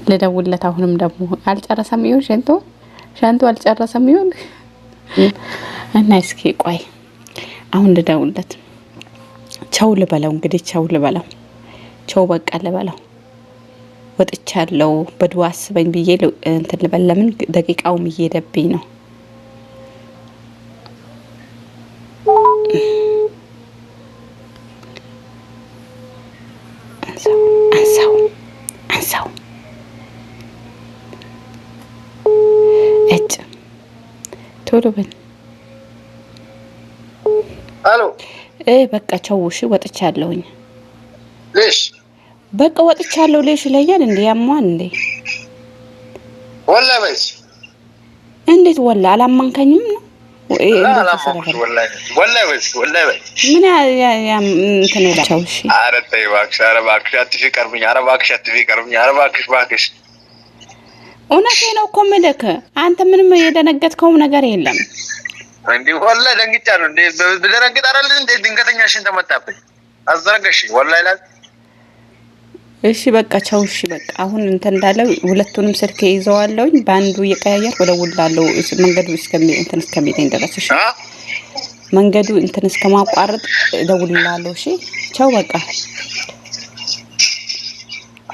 ልደውልለት። አሁንም ደግሞ አልጨረሰም ይሁን ሸንቶ ሸንቶ አልጨረሰም ይሁን እና እስኪ ቆይ አሁን ልደውልለት። ቸው ልበለው እንግዲህ፣ ቸው ልበለው፣ ቸው በቃ ልበለው። ወጥቻለሁ በድዋ አስበኝ ብዬ እንትን ልበል። ለምን ደቂቃውም እየሄደብኝ ነው። አንሳው አንሳው። እጭ ቶሎ በል። አሎ። በቃ ቸው። እሺ ወጥቻለሁኝ። ليش؟ በቃ ወጥቻለሁ። ليش ይለኛል እንዴ? ያሟን እንዴ? ወላ በይስ። እንዴት ወላ አላመንከኝም ነው? ምን እንትን ይላቸው። እሺ። ኧረ ተይ እባክሽ፣ ኧረ እባክሽ አትፊ ቀርብኝ፣ ኧረ እባክሽ አትፊ ቀርብኝ፣ ኧረ እባክሽ እባክሽ። እውነቴ ነው እኮ የምልክ፣ አንተ ምንም የደነገጥከውም ነገር የለም። እንዲህ ወላሂ ደንግጫለሁ። እንዴ ብደነግጥ አይደል እንዴ ድንገተኛ ሽን ተመጣብኝ አዘረገሽኝ ወላሂ ላ እሺ በቃ ቻው። እሺ በቃ አሁን እንትን እንዳለው ሁለቱንም ስልክ ይዘዋለሁኝ፣ በአንዱ እየቀያየርኩ እደውላለሁ። መንገዱ እስከሚ እንትን እስከሚለኝ ድረስ፣ እሺ መንገዱ እንትን እስከማቋረጥ እደውልላለሁ። እሺ ቻው በቃ።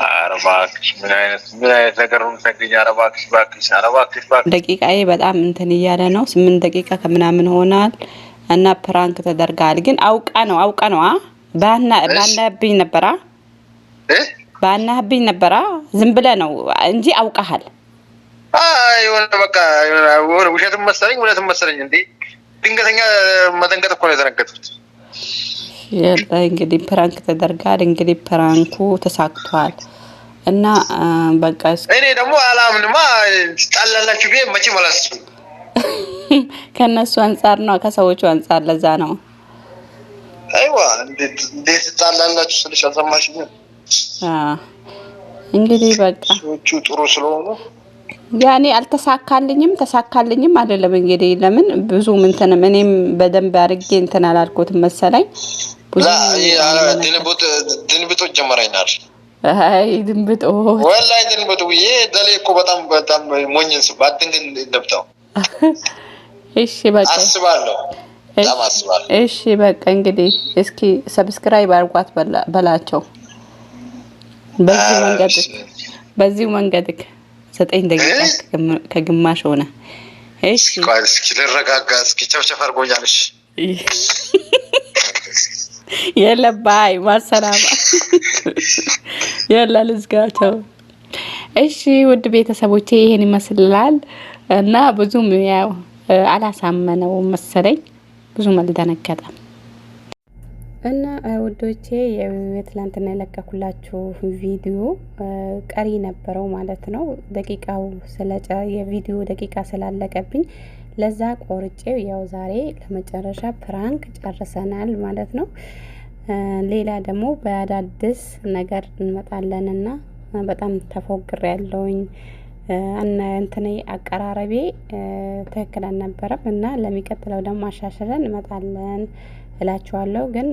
ኧረ እባክሽ ምን አይነት ነገር ነው የምትነግሪኝ? ኧረ እባክሽ እባክሽ፣ ኧረ እባክሽ እባክሽ። ደቂቃዬ በጣም እንትን እያለ ነው። 8 ደቂቃ ከምናምን ሆናል እና prank ተደርጋል። ግን አውቃ ነው፣ አውቃ ነው። አ ባና ባናብኝ ነበራ ባናብኝ ነበራ። ዝም ብለህ ነው እንጂ አውቃሃል። አይ የሆነ በቃ የሆነ ውሸትም መሰለኝ እውነትም መሰለኝ። እንዴ ድንገተኛ መደንገጥ እኮ ነው የደነገጥኩት። የለ እንግዲህ prank ተደርጋል። እንግዲህ prank ኡ ተሳክቷል እና በቃ እኔ ደግሞ አላምንማ፣ ትጣላላችሁ ብዬ መቼም አላስብም። ከእነሱ አንጻር ነው፣ ከሰዎቹ አንጻር ለዛ ነው። አይዋ እንዴት እንዴት ትጣላላችሁ ስልሽ አልሰማሽኝም? እንግዲህ በቃ ሰዎቹ ጥሩ ስለሆኑ ያኔ አልተሳካልኝም፣ ተሳካልኝም አይደለም እንግዲህ። ለምን ብዙም እንትንም እኔም በደንብ አድርጌ እንትን አላልኩትም መሰለኝ። ብዙ ድንብጦ ጀመረኛል። አይ ድንብጦ። ወላሂ ድንብጦ ብዬ ደሌ እኮ በጣም በጣም ሞኝን ባድንግን ደብተው። እሺ በቃ። አስባለሁ፣ በጣም አስባለሁ። እሺ በቃ እንግዲህ እስኪ subscribe አድርጓት በላቸው። በዚህ መንገድ በዚሁ መንገድ 9 ደቂቃ ከግማሽ ሆነ። እሺ። እስኪ ልረጋጋ። እስኪ ቸፍቸፍ አድርጎኛል። እሺ። የለ bye مع السلامة። የለ ልዝጋቸው። እሺ ውድ ቤተሰቦቼ ይሄን ይመስላል እና ብዙም ያው አላሳመነውም መሰለኝ፣ ብዙም አልደነገጠም። እና ውዶቼ የትላንትና የለቀኩላችሁ ቪዲዮ ቀሪ ነበረው ማለት ነው። ደቂቃው ስለ የቪዲዮ ደቂቃ ስላለቀብኝ ለዛ ቆርጬ ያው ዛሬ ለመጨረሻ prank ጨርሰናል ማለት ነው። ሌላ ደግሞ በአዳዲስ ነገር እንመጣለንና በጣም ተፎግሬ ያለውኝ እና እንትኔ አቀራረቤ ትክክል አልነበረም እና ለሚቀጥለው ደግሞ አሻሽለን እንመጣለን እላችኋለሁ። ግን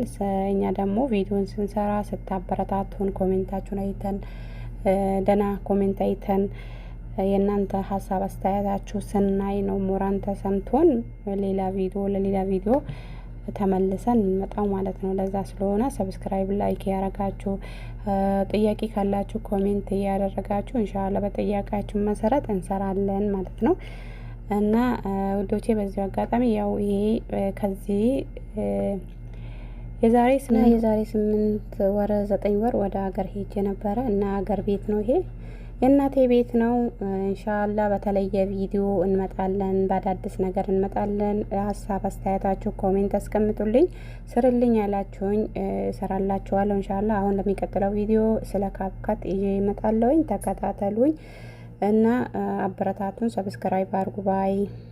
እኛ ደግሞ ቪዲዮን ስንሰራ ስታበረታቱን፣ comment ኣችሁን አይተን፣ ደህና comment አይተን፣ የእናንተ ሀሳብ አስተያየታችሁ ስናይ ነው ሞራን ተሰምቶን ሌላ ቪዲዮ ለሌላ ቪዲዮ ተመልሰን እንመጣው ማለት ነው። ለዛ ስለሆነ subscribe፣ like ያረጋችሁ፣ ጥያቄ ካላችሁ comment እያደረጋችሁ ኢንሻአላህ በጥያቄያችሁ መሰረት እንሰራለን ማለት ነው። እና ውዶቼ በዚሁ አጋጣሚ ያው ይሄ ከዚህ የዛሬ 8 ወር 9 ወር ወደ ሀገር ሄጄ ነበረ እና ሀገር ቤት ነው፣ ይሄ የእናቴ ቤት ነው። ኢንሻአላህ በተለየ ቪዲዮ እንመጣለን፣ በአዳዲስ ነገር እንመጣለን። ሀሳብ አስተያየታችሁ comment አስቀምጡልኝ፣ ስርልኝ ያላችሁኝ እሰራላችኋለሁ ኢንሻአላህ። አሁን ለሚቀጥለው ቪዲዮ ስለ CapCut ይዤ እመጣለሁኝ። ተከታተሉኝ እና አበረታቱን፣ subscribe አድርጉ። Bye.